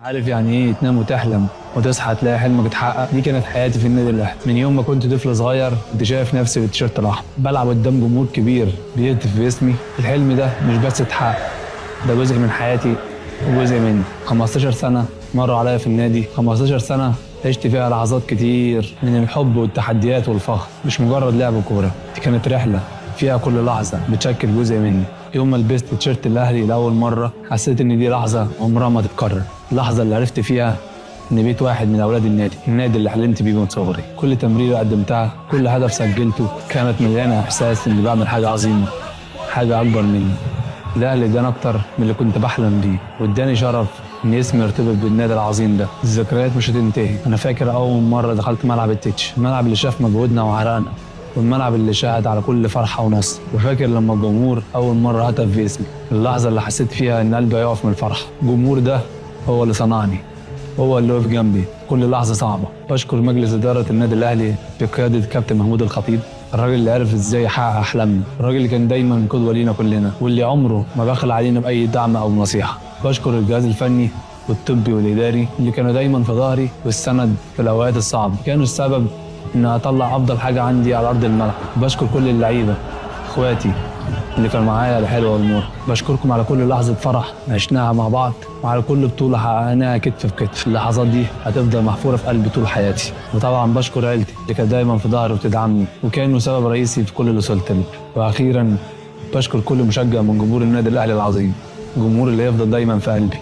عارف يعني ايه تنام وتحلم وتصحى تلاقي حلمك اتحقق؟ دي كانت حياتي في النادي الاهلي. من يوم ما كنت طفل صغير كنت شايف نفسي بالتيشيرت الاحمر، بلعب قدام جمهور كبير بيهتف باسمي. الحلم ده مش بس اتحقق، ده جزء من حياتي وجزء مني. 15 سنة مروا عليا في النادي، 15 سنة عشت فيها لحظات كتير من الحب والتحديات والفخر. مش مجرد لعب كورة، دي كانت رحلة فيها كل لحظة بتشكل جزء مني. يوم ما لبست تيشيرت الأهلي لأول مرة حسيت إن دي لحظة عمرها ما تتكرر، اللحظة اللي عرفت فيها إن بيت واحد من أولاد النادي، النادي اللي حلمت بيه من صغري. كل تمريرة قدمتها، كل هدف سجلته، كانت مليانة إحساس إني بعمل حاجة عظيمة، حاجة أكبر مني. الأهلي اداني أكتر من اللي كنت بحلم بيه، واداني شرف إن اسمي يرتبط بالنادي العظيم ده. الذكريات مش هتنتهي. أنا فاكر أول مرة دخلت ملعب التتش، الملعب اللي شاف مجهودنا وعرقنا، والملعب اللي شاهد على كل فرحة ونصر. وفاكر لما الجمهور أول مرة هتف باسمي، اللحظة اللي حسيت فيها إن قلبي هيقف من الفرحة. الجمهور ده هو اللي صنعني، هو اللي وقف جنبي كل لحظة صعبة. بشكر مجلس إدارة النادي الأهلي بقيادة كابتن محمود الخطيب، الراجل اللي عرف ازاي يحقق احلامنا، الراجل اللي كان دايما قدوة لينا كلنا، واللي عمره ما بخل علينا بأي دعم أو نصيحة. بشكر الجهاز الفني والطبي والإداري اللي كانوا دايما في ظهري والسند في الأوقات الصعبة، كانوا السبب إن أطلع أفضل حاجة عندي على أرض الملعب. بشكر كل اللعيبة إخواتي اللي كانوا معايا الحلوة والمر. بشكركم على كل لحظة فرح عشناها مع بعض، وعلى كل بطولة حققناها كتف في كتف. اللحظات دي هتفضل محفورة في قلبي طول حياتي. وطبعا بشكر عيلتي اللي كانت دايما في ظهري وبتدعمني، وكانوا سبب رئيسي في كل اللي وصلت له. وأخيرا بشكر كل مشجع من جمهور النادي الأهلي العظيم، الجمهور اللي يفضل دايما في قلبي.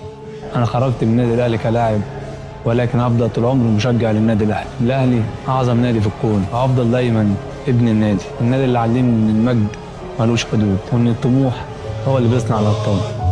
أنا خرجت من النادي الأهلي كلاعب، ولكن هفضل طول عمري مشجع للنادي الأهلي. الأهلي أعظم نادي في الكون، وهفضل دايما ابن النادي، النادي اللي علمني إن المجد ملوش حدود، وإن الطموح هو اللي بيصنع الأبطال.